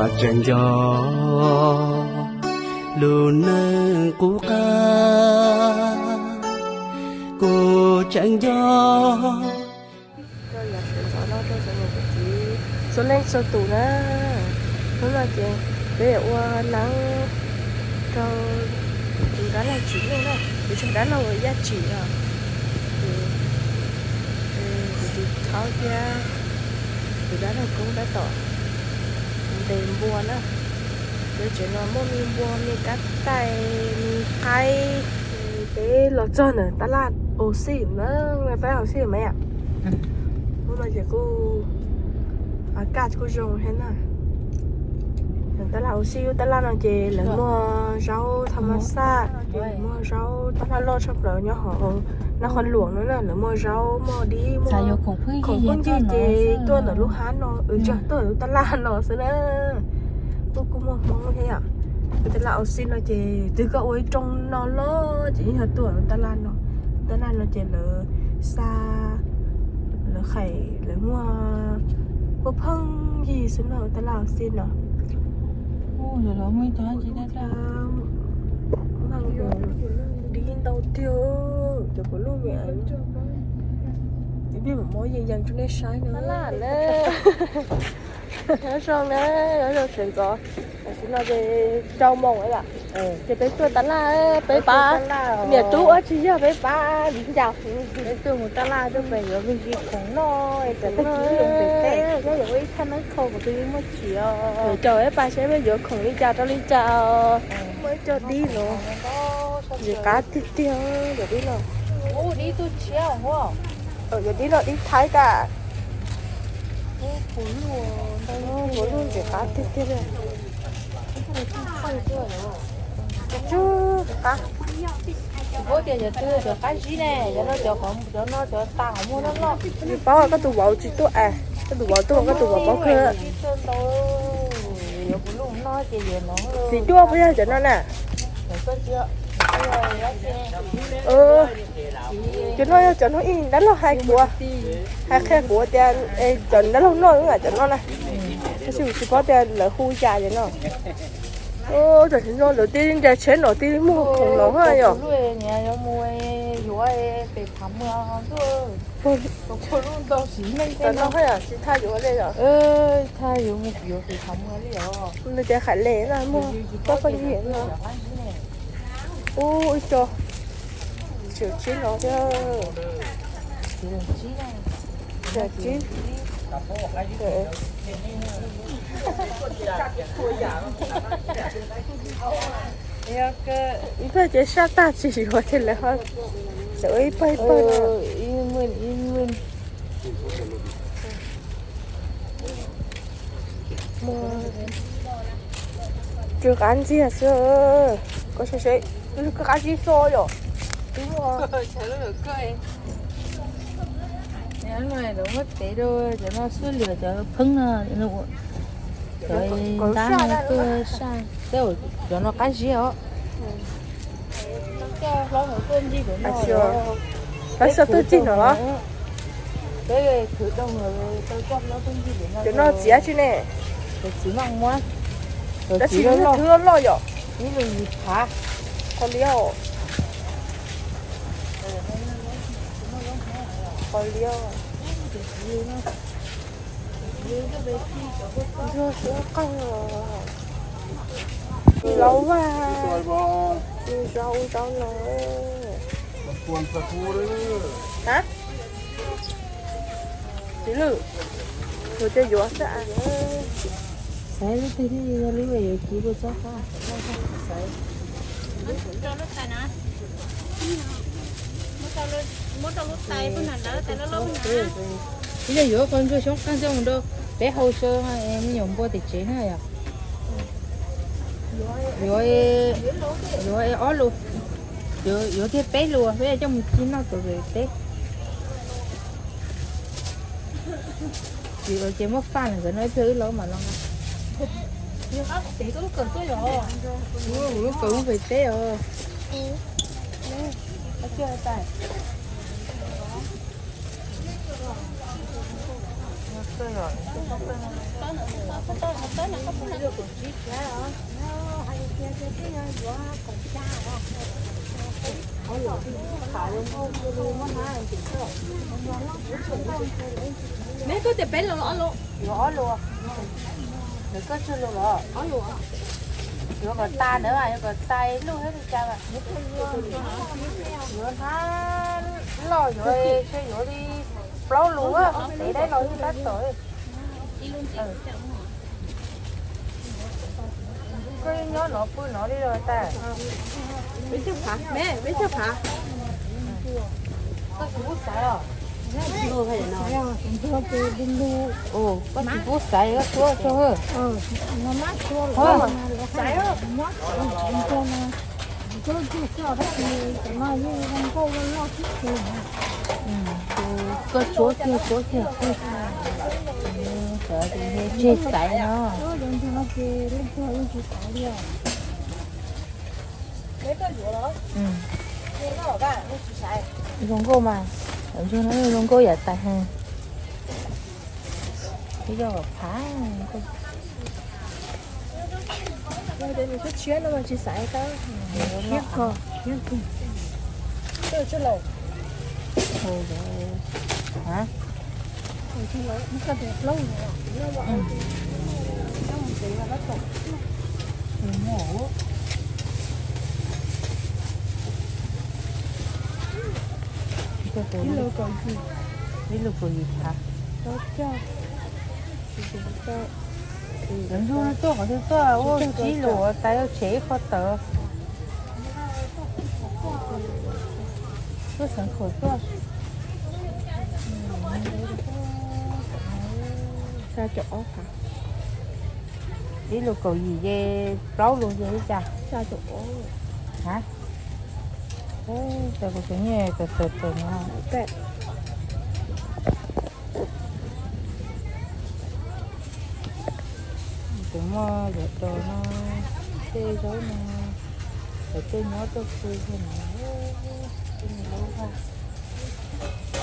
Tseem nco lub neej qub qab, kuv tseem nco. Rau yav sawv ntxov no rau cov niam cov txiv txhua leej txhua tus na. Hnub no ces peb yuav ua neeb rau tus dab laug Tsim Nuj na, tus dab laug Yaj Tsim no. Ces kuv tus thaub thiab tus dab laug Koob tab tom ntes npua na. Peb tsev no muaj me npua, me kab taij, me qaib. Peb los txog ntawm tab laj Au Xij na, tab laj Au Xij mas yom. Hnub no ces kuj, kaj kuj zoo thiab na. Tab laj Au Xij lub tab laj no ces lawv muag zaub thas mas xaj, muag zaub tab laj loj tshaj plaws nyob hauv Nab Qhoos Luam no na, lawv muag zaub muag dib muag khoom phooj ywg ces tuaj ntawm lub hab no, tuaj ntawm lub tab laj no xwb na. Kuj kuj muaj Hmoob thiab yom. Tab laj Au Xij no ces twb koj ua ib rooj no loj ces yeej yog tuaj tab laj no. Tab laj no ces lawv xa, lawv qhais, lawv muag phooj ywg xwb na tab laj Au Xij no. Dib ntau tiag, cov kuv lub me, ib pliag mam muab yees yees rau nej saib na. Nyob zoo na, nyob zoo sawv ntxov. Tam sim no ces rau moos lawm, ces peb tuaj tab laj, peb pab niam tub ua tsis yog peb pab viv ncaus. Peb tuaj mus tab laj tuaj pem yuav me ntsis khoom noj, pem teb, pem teb, yuav ua ib thaj neeb khau kuv twb muaj tsis os. Caum peb pab seb peb yuav khoom li cas rau li cas. Muaj ib co dib no, ntxim qab tiag tiag cov dib no. Dib tuaj tshiab, cov dib no dib Thaib tas. Puas luj ntxim qab tiag tiag li. Tsw qab. Kuv tias cov twg cov qab zib ne, cov no cov, cov no cov tas qhov muag loj loj. Tsis paub koj tus vauv tsis tuaj es, koj tus vauv tuaj koj tus vauv paub kawg. Txiv duaj puas yog cov no na? Cov no yog cov no ib dab laug hais kuv, hais qhia kuv tias cov dab laug noj cov no na. Tab sis kuv tsis paub tias lawv hu yam li no. Tam sim no lawv tij nra tsheb no tij muag khoom no ha yom. Tsis thaj yuav le os. Nws tias qhaim le no muag poj poj nyiam no. Ub, ib co. Tseem tsib no thiab. Tseem tsib. Ib pawg ces saj tag tsis yuav ces lawv, lawv ua ib pawg ib pawg no. Tsw qab ntxiag xwb. Koj saib seb, qab zib xwb yom. Muab tev rau cov no xub lwm cov pheeb no, cov ntab no tuaj saj, cov no qab zib os. Lawv xav tuaj txij no los? Cov no txiv dab tsi ne? Tab sis yog thwb loj loj yom. Qhov li os. Qhov li os. Ntsuag suab qeeg os. Laus vaj, zaub zaub no. Ha? Tsis lwj, tus coj yuav xwb as. Xaiv lub twg thiaj yog lub yuav kwv puas txob qab. Ib yog yuav qhov ntsuag xyoob qeeg coj mus rau peb hau saw me nyuam npua tim tsev na yom. Yuav, yuav ob lus, yuav thiaj peb lus, peb coj mus ci noj tuav pem teb. Ces muab faj na, nkawd no ib pliag wb los mam los nqa. Kuv lub kawm lub pem teb os. Neb koj tias peb lus los ob lus? Yuav ob lus. Nws koj tsawg lus los? Ob lus. Yuav kom tas ntawd mas, yuav kom tas ib lub thiab li cas mas. Yuav hnab loj yuav, yuav li plaub lus, peb daim los li tab tom. Koj nyob no pw no li los tas. Peb caug phav, peb caug phav. Koj tsis pub xaiv os? Koj tsis pub xaiv, koj tuav tso. Koj tshuav kiag, tshuav kiag. Tseg xaiv no. Zoo nkauj mas, zoo nkauj yam tais heev. Yog phav. Tshiab no tsis xaiv tau. Tshiab ko, tshiab ko. Ib lus kaum yim phav. Cov ntsuag tuaj qhov twg tuaj ua tsib lus tais, tshem ib qho tawv. Tuaj xeev khaum tuaj. Xya caum ob phav. Ib lus kaum yim ces plaub lus ces li cas? Xya caum ob. Ha? Cas kuv tus nyiaj tawm tawm tawm no. Tus muaj cov dos no, tej zaub no, cov tej nyob tuaj pw no.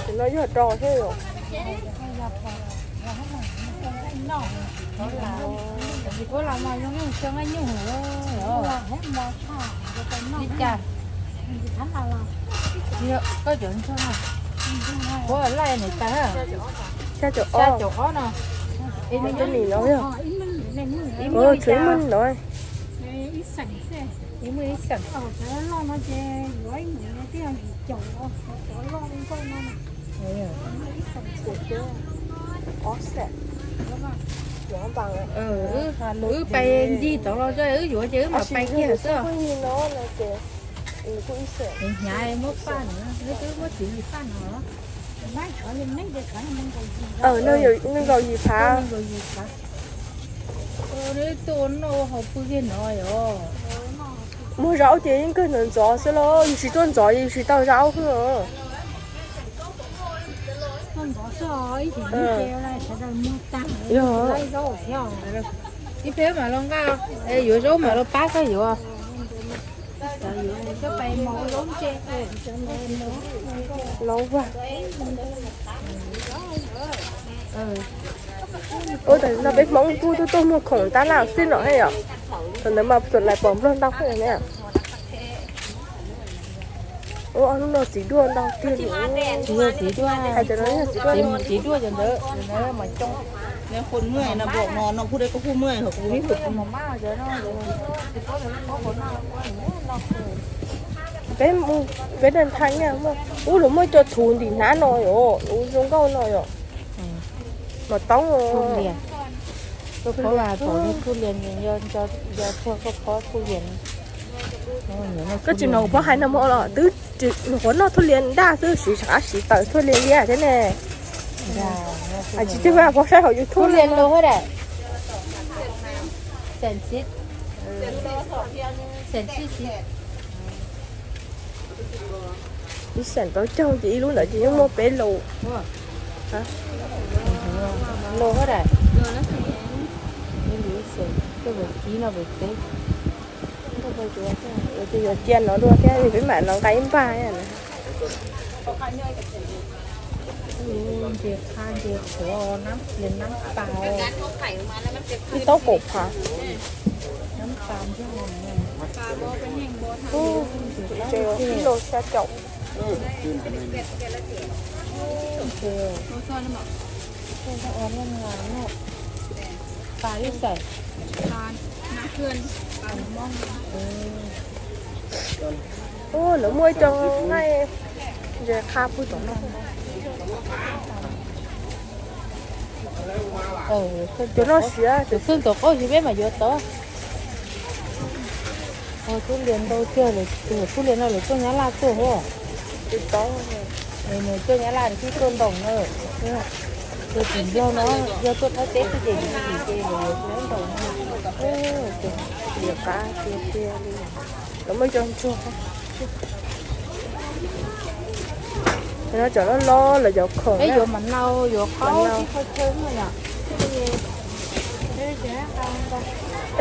Tus no yog dos thiab yom? Li cas? Koj cov ntsuag no, kuv laij nws tas. Xya caum ob no. Ib nim no, tshuav ib nim no. Ib xeem. Wb pais ncig tod los wb yuav ces wb mam pais kiag xwb. Hnyav muab faj no, wb twb muab txiv li faj no. Nees nkaum yim phav. Tuaj noj haus pw kiag no os. Muag zaub ces yeej kawg ntxov ntxov xwb los, yus tsis tuaj ntxov ces yus tsis tau zaub xwb. Ib pliag mam los nqa, yuav zaub mam los pab koj yuav. Ua tas no peb Hmoob kuj tuaj tuaj muag khoom tab laj xwb no thiab yom. Thaum ntawd mas txawm lais pom Nplog ntau thiab ne. Ua ob hnub no txiv duaj ntau tiag li. Txiv duaj, hais tias no yog txiv duaj, txiv duaj cov ntawd, peb mus, peb daj thaj nyiaj muaj, ub, lawv muaj cov thuv ntim hnab no yom, ub, zoo nkauj no yom. Mos toob. Koj phob vas pom thuj lias, yog txhua koj phob thuj lias. Koj tsis hnov phob hais nag hmo los twb, nws qhuav noj thuj lias daj xwb, siv rov qab siv tawm thuj lias liab thiab ne. Tsis tiag, phob saib hauv YouTube. Ib xeem plaub caug ces ib lub ntawd ces yeej muaj peb lus. Ces yuav cia no dua thiab, peb mam los nqa ib npag. Ntses qha, ntses qhuav, nab plias, nab pas, ib taub kaum phav. Nab pas ntag. Ib lus xya caum. Pas ib xees. Lawv muaj ib co nqaij ntses qha pug tom no. Cov no siav, cov xwb tus qaub yig peb mam yuav tau. Tub lias ntau tiag, tub lias no lawv tuaj Nyab Laj tuaj hos. Nws tuaj Nyab Laj nws twb tuaj ntoos na. Tus tim Nplog no yog tuaj Thaib teb xwb ces nws tim ces lawv yuav ntoos. Liam qab tiag tiag li. Lawv muaj cov ntsuag. No cov loj loj lawv yuav khoom. Peb yuav mam nau, yuav qaub.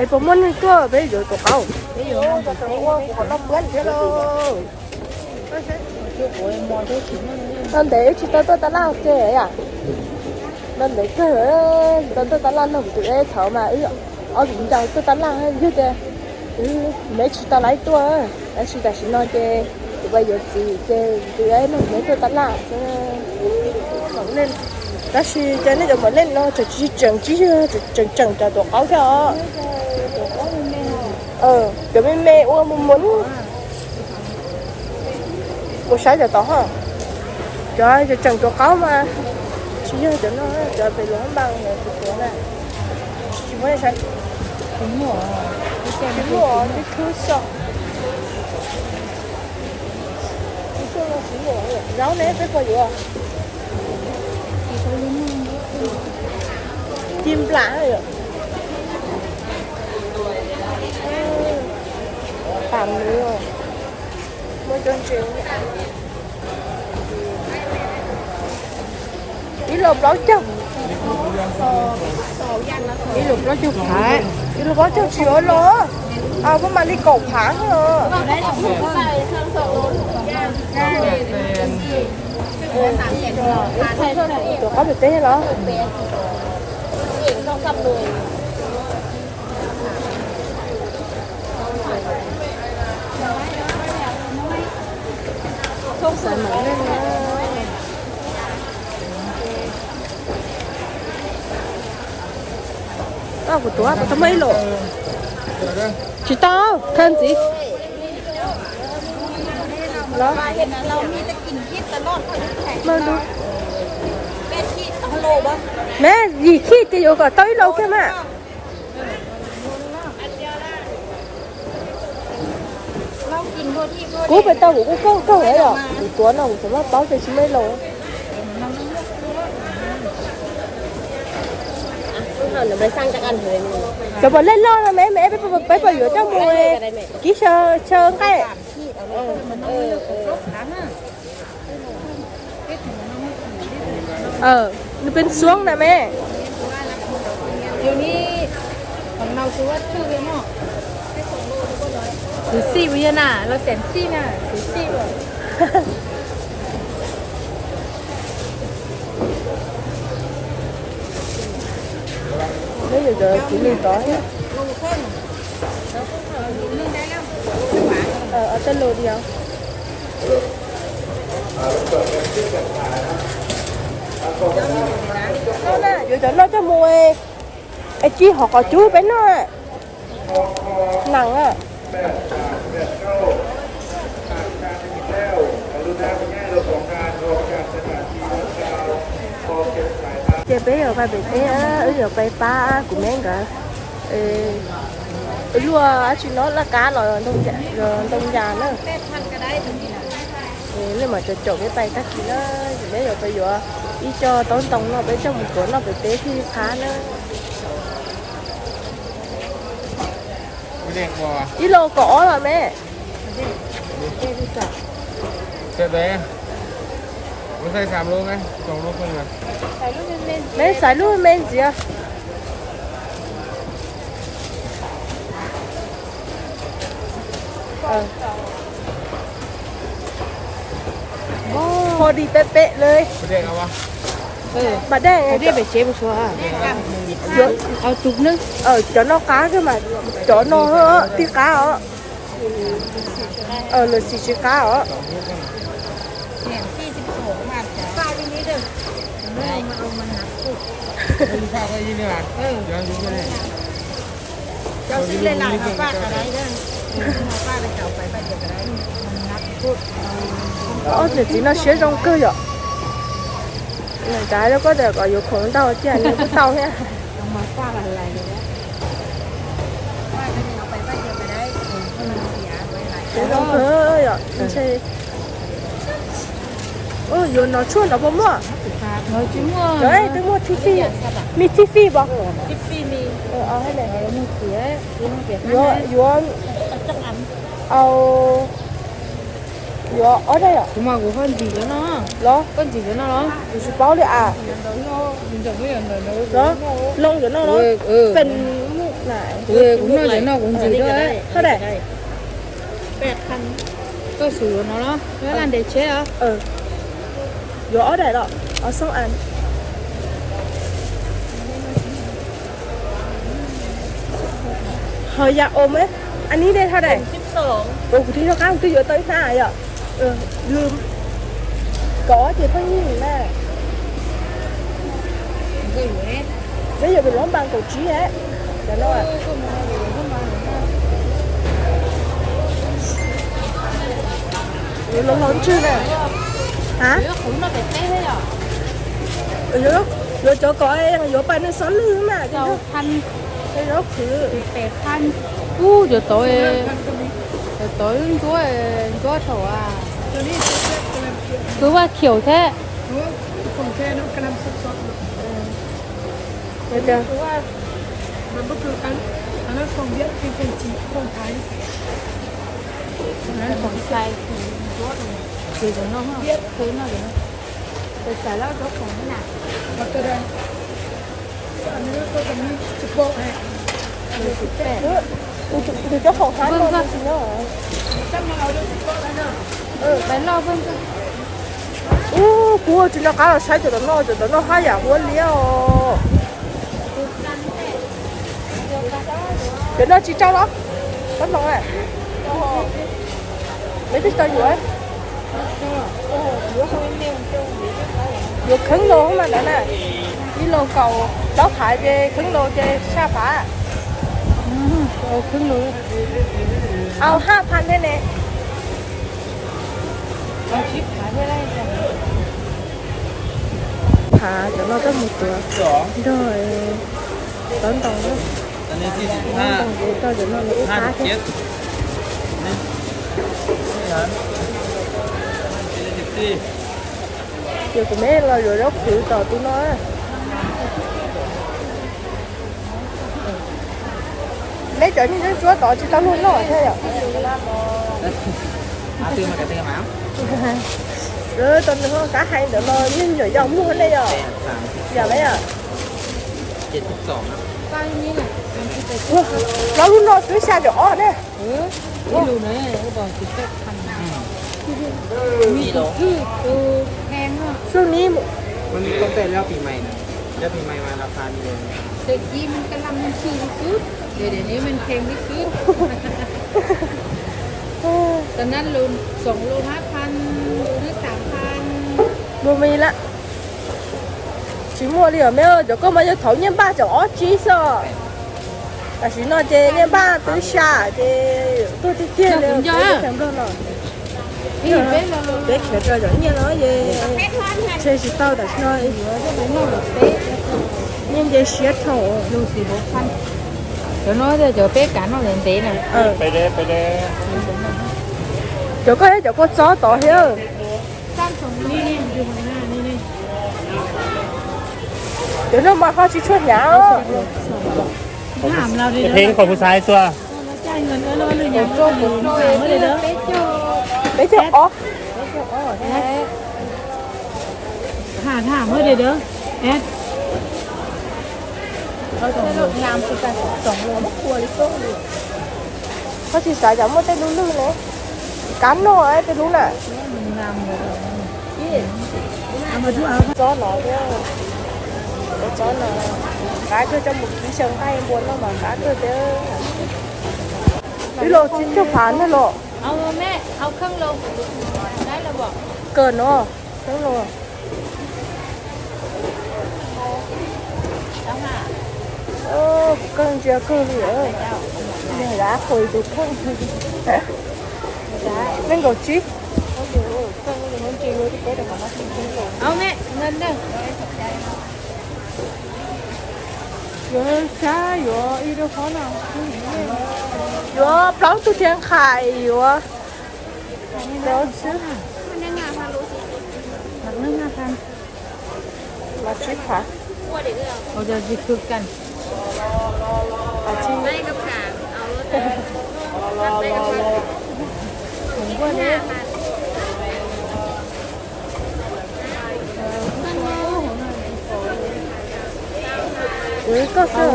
Es puas muaj neeg tuaj peb yuav tus qaub? Ua kuv qhov no puab thiab lauj. No ntev wb tsis tau tuaj tab laj ua ke yom. No ntev kawg, tsis tau tuaj tab laj nrog kuv tus ev thaum mas wb ob viv ncaus tuaj tab laj yog tias wb tsis tau laiv tuaj, tab sis tam sim no ces kuv pais yuav txiv ces kuv tus ev nrog kuv tuaj tab laj. Tab sis cas nej cov mom leej no tseem tsis tseem tsis yog tseem tseem cov tuam qaub thiab os. Cov me me ua mus mus mus saib cov tod ho. Cov tseem tuam qaub mas tsis yog cov no, cov pem luas npaa tus tuav na. Tsis muaj, tsis muaj, tib khwb xyom. Zaub ne peb puas yuav? Ci nplam yom. Tam nws muaj cov ntses. Ib lus plaub caug. Ib lus plaub caug phav. Ib lus plaub caug tsis ua los. Muaj mam li kaum phav os. Tuam qaub pem teb los. Kuv tuav, kuv tuav muaj ib lus. Tsis tau, thawj ntxiv. Me yim khij ces yuav kom tau ib lus kiag mas. Kuv pem tau kuv kuj kawg kawg os, kuv tuav no kuv txawm muab paub tias tsis muaj ib lus. Cov pom lej loj no me me peb puas yuav coj mus kib chaw nqaij. Nws pes xuab na me. Xwm xij puas yog na, los xeem xij na, xwm xij. Neb yuav cov txiv lws tod thiab. Tej lus diam. Yuav cov no coj mus es ci hov qhov cub peb noj. Nees a. Ces peb yuav pais pem teb, wb yuav pais pab kuv me nkawd. Luaj dab tsi no laj kab los ntoo yas na. Nej mam caum caum peb pais tag kis na, peb yuav pais yuav ib co taub ntoo no peb coj mus tuav noj pem teb thiaj li qab na. Ib lus kaum ob los me. Me xaiv lub me ntxiv. Ho di peb peb le. Bad dej, dej pem tsev mus suav. Cov no qab mas, cov no tij qab os. Lawv xim tsis qab os. Ob niam txiv no siab zoo kawg yom. Ncav rau koj tias kom yuav khoom ntau tiag nws kuj tau thiab. Siab zoo kawg yom, ntshe yuav no tshuaj no puas muaj? Twb muaj thib fij, me thib fij pom. Yuav, yuav, au, yuav ob daim yom. Kuv mas kuv ho ntxim cov no los, koj ntxim cov no los? Kuv tsis paub li as. Los, loo cov no los? Kuv noj cov no kuv ntxim dua. Ho daim. Koj xub yuav no los, yuav laj ntes tsheb os. Yuav ob daim los, ob xoob as. Ho ya om, a nib dej ho daim. Ua kuv twb noj qab kuv twb yuav tau ib hnab yom. Kaum ob ces pheej yig na. Peb yuav pem lub npas kaum tsib a. Cov no yuav los los ntswg na. Ha? Yuav cov kom yuav pais neeg xov lwj na. Zaub qhwv. Ub, cov tod, cov tod ntsuab, ntsuab thaum kwv vaj khiaum thiab. Tus cov khoom hab no. Ub, kuv tsis nco qab los saib cov tom no, cov tom no haj yam huab liab os. Cov no tsis tsau los? Pab no, me twb tsis tau yuav. Yuav kheeb los mas ntawd na. Ib los kaum plaub phav ces kheeb los ces xya phav. Au hab phav thiab ne. Phav cov no koj mus tuav nrog tov ntoo, ntoo ces tso cov no los ib qab thiab. Ces kuv me los yuav zaub qhwv tom tus no. Neb cov niag ntsuab ntsuab tod tsis tau luag noj thiab yom? Tau nws ho kab hais ntawd no yeej nyuam yaus muag ne yom? Yam li yom? Los lub no twb xya caum ob ne. Xyoo ni Luag me lawm. Tsis muaj li os me, cov koj mas yog thaum nyiaj npaj caum ob tsib xwb. Tam sim no ces nyiaj npaj twb xya ces tuag tiag tiag li os. Peb khiav rau cov nyiaj no es ntshe tsis tau tam sim no. Nyiaj nce siab dhau. Cov no cov peb kav noj ntev ntev na. Cov koj thiab cov kua txob tod thiab. Cov no mas ho tsis tshua hnyav. Pheej kom kuv xaiv xwb. Peb caug ob. Koj tsis xaiv cov muaj tej lub lwj ne. Kab noj tej lub na. Txob no thiab, txob no qab kawg, coj mus kib xyaw nqaij npua noj mas qab kawg thiab. Ib los tsib caug phav ntag los. Kawg no, kawg los. Kawg ntsia kawg li, yog dab qhuas tus kheej. Nees nkaum tsib. Yuav sab yuav ib lub qhov no, yuav plaub tug thiab nqhais yuav plaub xwb. Mas tsib phav. Ui, koj xwb.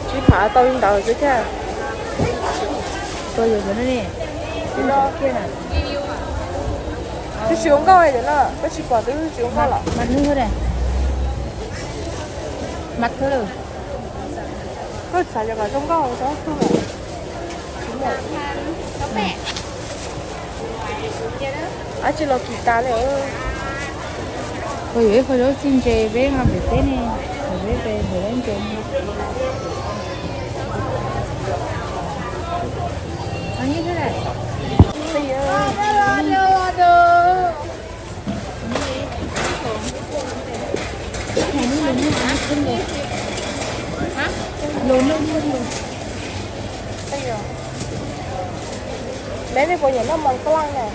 Tsib phav tau li ntawd xwb thiab. Twb tsis ua nkauj no, twb tsis pom twb tsis ua nkauj los. Koj xav cov kom zoo nkauj tsob xwb mas. Dab tsi los kis tas li. Yuav ib qho zaub txij ntse peb nqa pem teb ne, peb pe ntawm lab ntses. Peb nej puas nyiam noj mov koj laj na?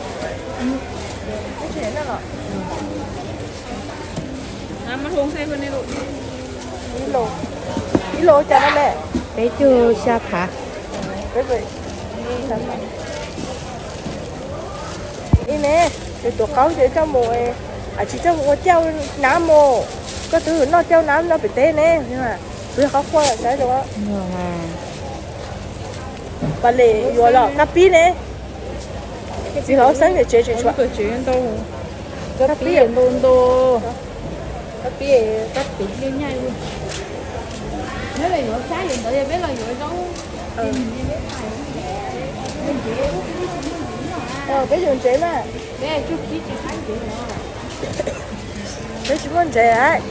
Ib los, ib los cas no me? Peb caug xya phav. Ib ne, yus tuav qaub ces coj mus, tsis coj mus ua cauj nab mus. Koj twb noj cauj nab noj pem teb ne, kuv yog qhov qhua saib zoo. Pas lem yuav los kab pib ne. Txiv hlob xeeb niam tsev tseem tshuav kab pib ntau ntau. Kab pib kab pib nyaj nyaj li. Nyob los yuav sab yuav ntawd peb los yuav zaub. Peb yuav ntsev na. Peb tsis muaj ntsev.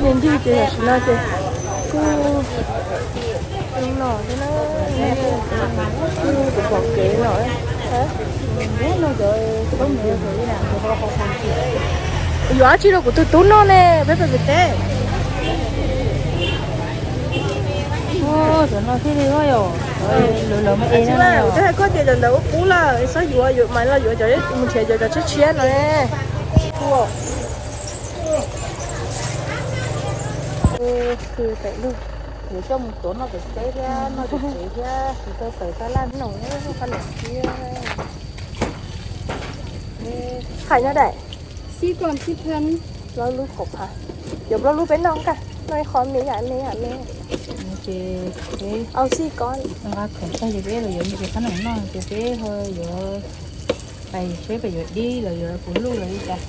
Tuaj ncig ncig ces tam sim no ces kuj zoo no thiab na. Kuj pom kev no. Yuav dab tsi rau kuv tus tub noj ne, peb pem pem teb. Cov no thiaj li yog lawv mas es no. Koj hais koj tias cov ntawd ua qub lawm, xob yuav, yuav mas los yuav cov mus nrhiav cov tshiab tshiab no. Khw tawm lug, yuav coj mus tuav noj pem teb thiab noj pem tsev thiab, kuv tau tawm tau laj noog, qhov niam thiab. Hais nyob daim. Plaub lub kaum phav. Yuav plaub lub peb noj nqa, noj ib qho me yam me yam me. Au xij ko. Nqa khoom tag ces peb los yuav me qab noom noj ces peb ho yuav pais seb pem yuav dib los yuav puv luj los li cas.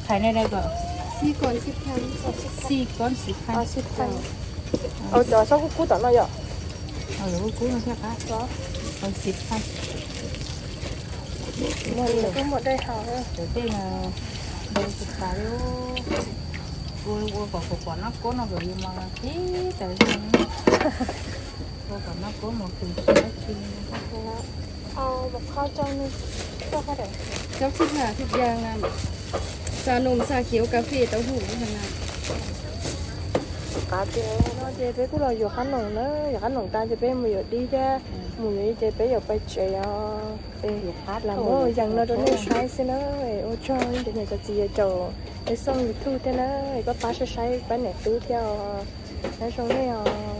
Hais nej da kom. Xij kob xij phaj. Au cov xob kub kub tom no yom. Au cov kub kub no thiaj qab. Au xij phaj. Cov tej no ntau tsis tas li. Ua kom kom noj koob no kom yus mas tib tas zog. Ua kom noj koob mas kws tsis dab tsi. Cov xib hwb thiaj tias, xav num xav kiv ua cà phê tau hum na. No ces peb kuj los yuav qab noom na, yuav qab noom tas ces peb mus yuav dib thiab, mus yuav dib ces peb yuav pais tsev os. Lam muab yees no rau nej saib xwb na. Ua tsaug cov niam cov txiv yuav caum peb xoj YouTube thiab na, es pab pab saib saib pab niam tub thiab os. Nyob zoo nej os.